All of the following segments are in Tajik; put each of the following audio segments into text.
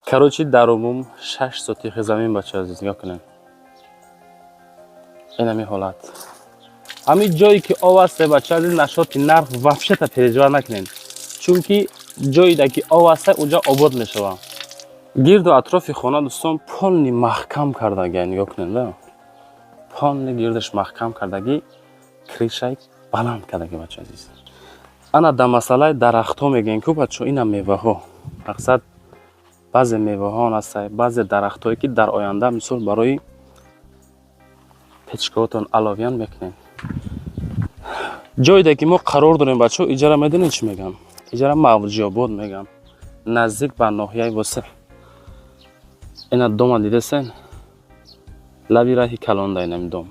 Короче, дар умум 6 сотихи замин, бача азиз, нигоҳ кунед. Ин ҳамин ҳолат. Ҳамин ҷое ки об аст, бача азиз, нашоти нарх вообще-то переживать накунед. Чунки ҷое ки об аст, унҷа обод мешавад. Гирду атрофи хона, дӯстон, полный маҳкам кардагӣ, нигоҳ кунед, да? Полный гирдаш маҳкам кардагӣ, крышаи баланд кардагӣ, бача азиз. Ана дар масъалаи дарахтҳо мегӯем ку, бачо, ина меваҳо. Мақсад, баъзе меваҳо ҳастанд, баъзе дарахтҳое ки дар оянда мисол барои печкаҳотон аловиян мекунем. Ҷойде ки мо қарор дорем, бачо, иҷара медонед чӣ мегӯям? Иҷара Мавҷиобод мегӯям. Наздик ба ноҳияи Восеъ. Ина дома дидесен? Лаби раҳи калонда инами дом.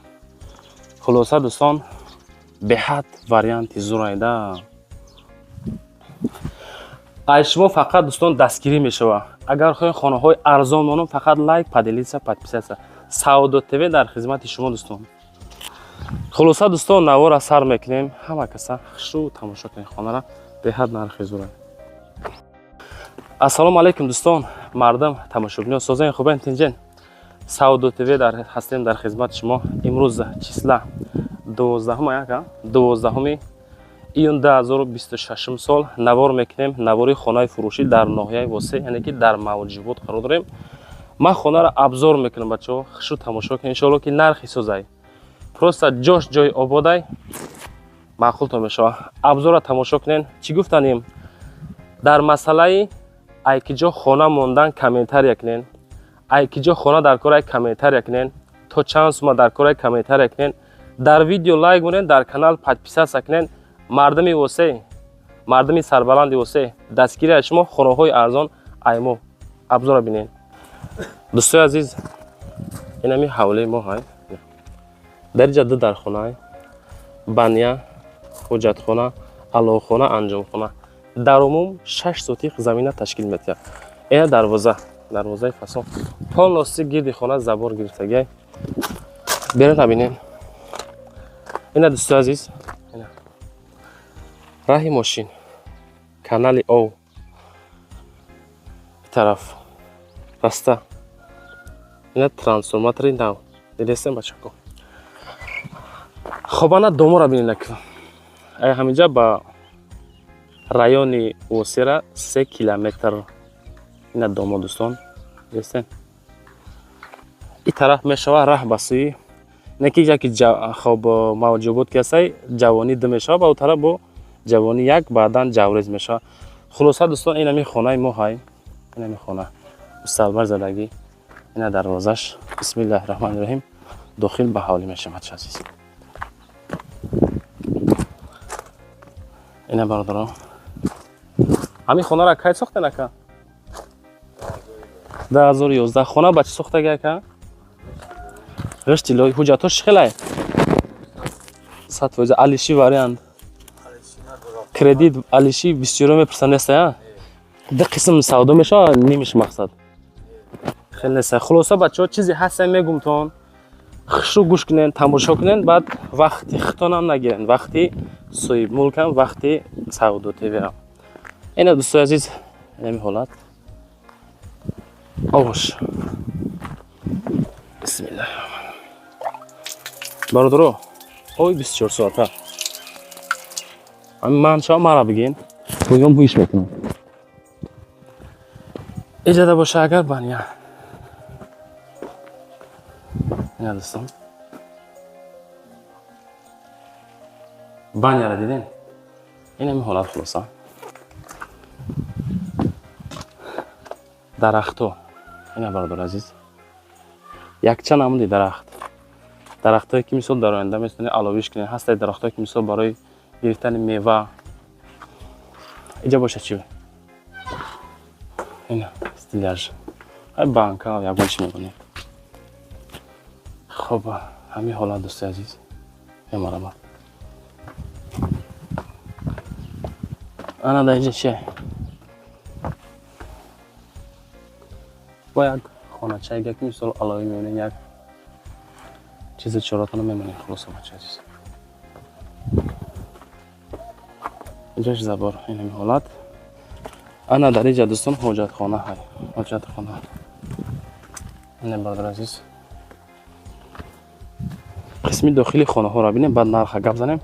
Хулоса, дӯстон, беҳад варианти зурайда. Ай шумо фақат, дӯстон, дастгирӣ мешавад. Агар хоҳед хонаҳои арзон монам, фақат лайк, поделиться, подписаться. Савдо ТВ дар хизмати шумо, дӯстон. Хулоса, дӯстон, навора сар мекунем. Ҳама каса хушрӯ тамошо кунед хонара, беҳад нархи зура. Ассалому алайкум, дӯстон, мардам, тамошобинон, созаин, хубен, тинҷен. Савдо ТВ дар ҳастем дар хизмати шумо. Имрӯз числа 12 12 июн 2026 сол навор мекунем, навори хонаи фурӯшӣ дар ноҳияи Восеъ, яъне ки дар Мавҷибод қарор дорем. Ман хонаро обзор мекунам, бачаҳо, хушрӯ тамошо кунед. Иншоалло ки нархи созай. Просто ҷош ҷои ободай, маъқултон мешавад. Обзорро тамошо кунед. Чӣ гуфтанем? Дар масъалаи айкиҷо хона мондан комментария кунед. Айкиҷо хона дар кор ай комментария кунед. То чанд сума дар кор ай комментария кунед. Дар видео лайк монед, дар канал подписаться кунед. Мардуми Восеъ, мардуми сарбаланди Восеъ, дастгири аз шумо, хонаҳои арзон аймо. Обзорро бинед. Дӯстои азиз, ин ҳами ҳавлии мо ҳай. Дар инҷа ду дархона, баня, ҳуҷҷатхона, аловхона, анҷомхона. Дар умум 6 сотих замина ташкил медиҳад. Ина дарвоза, дарвозаи фасон. Полностью гирди хона забор гирифтагиай. Беред набинем. Ина, дӯстои азиз, ина раҳи мошин, канали ов, тараф раста. Ина трансформатори нав. Дидестем, бачако? Хоб, ана домора бинед. Ай ҳаминҷа ба райони Восера 3 километр. Ина домо, дӯстон, дидестем? И тараф мешава раҳ ба сӯи не ки яки хоб Мавҷубод ки ҳастай, Ҷавонӣ ду мешава, ба ӯ тараф бо Ҷавонӣ як, баъдан Ҷаврез мешава. Хулоса, дӯстон, ин ҳамин хонаи мо ҳай. Ин ҳамин хона. Мусталбар задагӣ. Ина дарвозаш. Бисмиллаҳи раҳмони раҳим. Дохил ба ҳавлӣ мешавад, азиз. Ина, бародарон. Ҳамин хонаро кай сохтен, ака? 2011. Хона ба чӣ сохтаги, ака? Ғишти лой, ҳуҷҷатҳош чӣ хелай? 100% алиши вариант. Кредит алиши бисёро мепурсанд, неста, я? Ду қисм савдо мешавад, нимиш мақсад. Хеле неста. Хулоса, бачаҳо, чизе ҳаста мегумтон. Хушрӯ гӯш кунед, тамошо кунед, баъд вақти хитонам нагиред, вақти соҳибмулкам, вақти Савдо ТВам. Ина, дӯстои азиз, инами ҳолат. Ош. Бисмиллаҳ. Бародаро, ой 24 соата. Ман шава мара бигин. Бигам ҳуиш мекунам. Иҷода боша агар баня. Ина, дӯстон. Баняра дидем? Ин ҳамин ҳолат, хулоса. Дарахтҳо. Ина, бародари азиз. Якчанд намуди дарахт. Дарахтҳое ки мисол дар оянда метавонед аловиш кунед. Ҳастаи дарахтҳое ки мисол барои гирифтани мева. Иҷа боша чӣ? Ина стиляж. Ай банка ягон чӣ мебонем. Хоб, ҳамин ҳолат, дӯстои азиз. Мемарамад. Ана дар инҷа чие? Бо як хоначае ки мисол аловӣ мебинем, як чизи чоротона мемонем, хулоса, бача азиз. Инҷаш забор, ин ҳамин ҳолат. Ана дар инҷа, дӯстон, ҳоҷатхона ҳай. Ҳоҷати хона. Не, бародар азиз, қисми дохили хонаҳоро бинем, баъд нарха гап занем,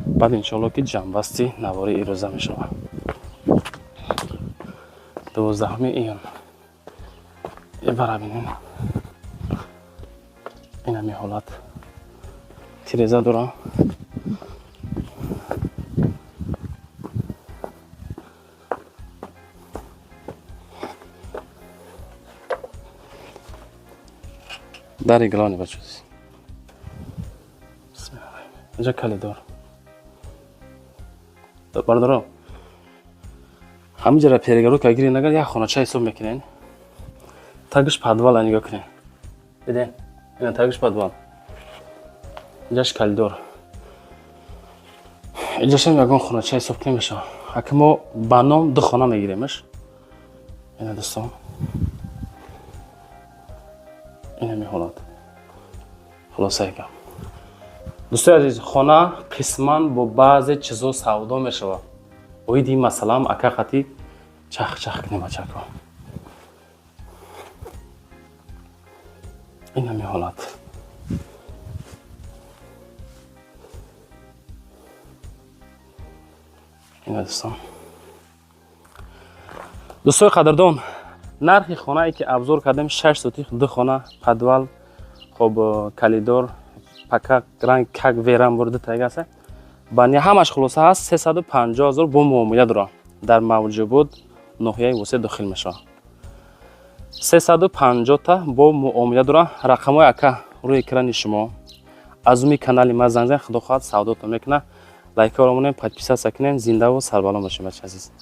баъд иншоалло ки ҷамъбасти навори ирӯза мешавад. 12 июн бара бинем. Инами ҳолат тиреза дора. Дари главный, бачо, инҷа коридор, бародаро. Ҳаминҷара перегородка гирен, агар як хонача ҳисоб мекунен. Тагиш подвала, нигоҳ кунен, диден, ина тагиш подвал, инҷаш коридор, инҷашам ягон хонача ҳисоб кунем мешава. Ака, мо ба ном ду хона мегиремаш. Ина, дӯстон, инами ҳолат. Хулосаи гап, дӯстои азиз, хона қисман бо баъзе чизо савдо мешавад. Оиди ин масъалаам ака хати чах-чах кунем, бачако. Инами ҳолат. Ина, дӯстон, дӯстои қадрдон, нархи хонае ки обзор кардем, 6 сотих, ду хона, подвал, хоб, коридор, пока ранг как верам бурда тайгаста ба ҳамаш, хулоса ҳаст 350 000, бо муомила дора. Дар Мавҷубуд, ноҳияи Восе дохил мешавад. 350-та бо муомила дора. Рақамҳои ака рӯи экрани шумо. Аз уми канали ма занг зан, худо хоҳад, савдотон мекунад. Лайкаро монем, подписаться кунем. Зиндаву сарбаланд бошем, бача азиз.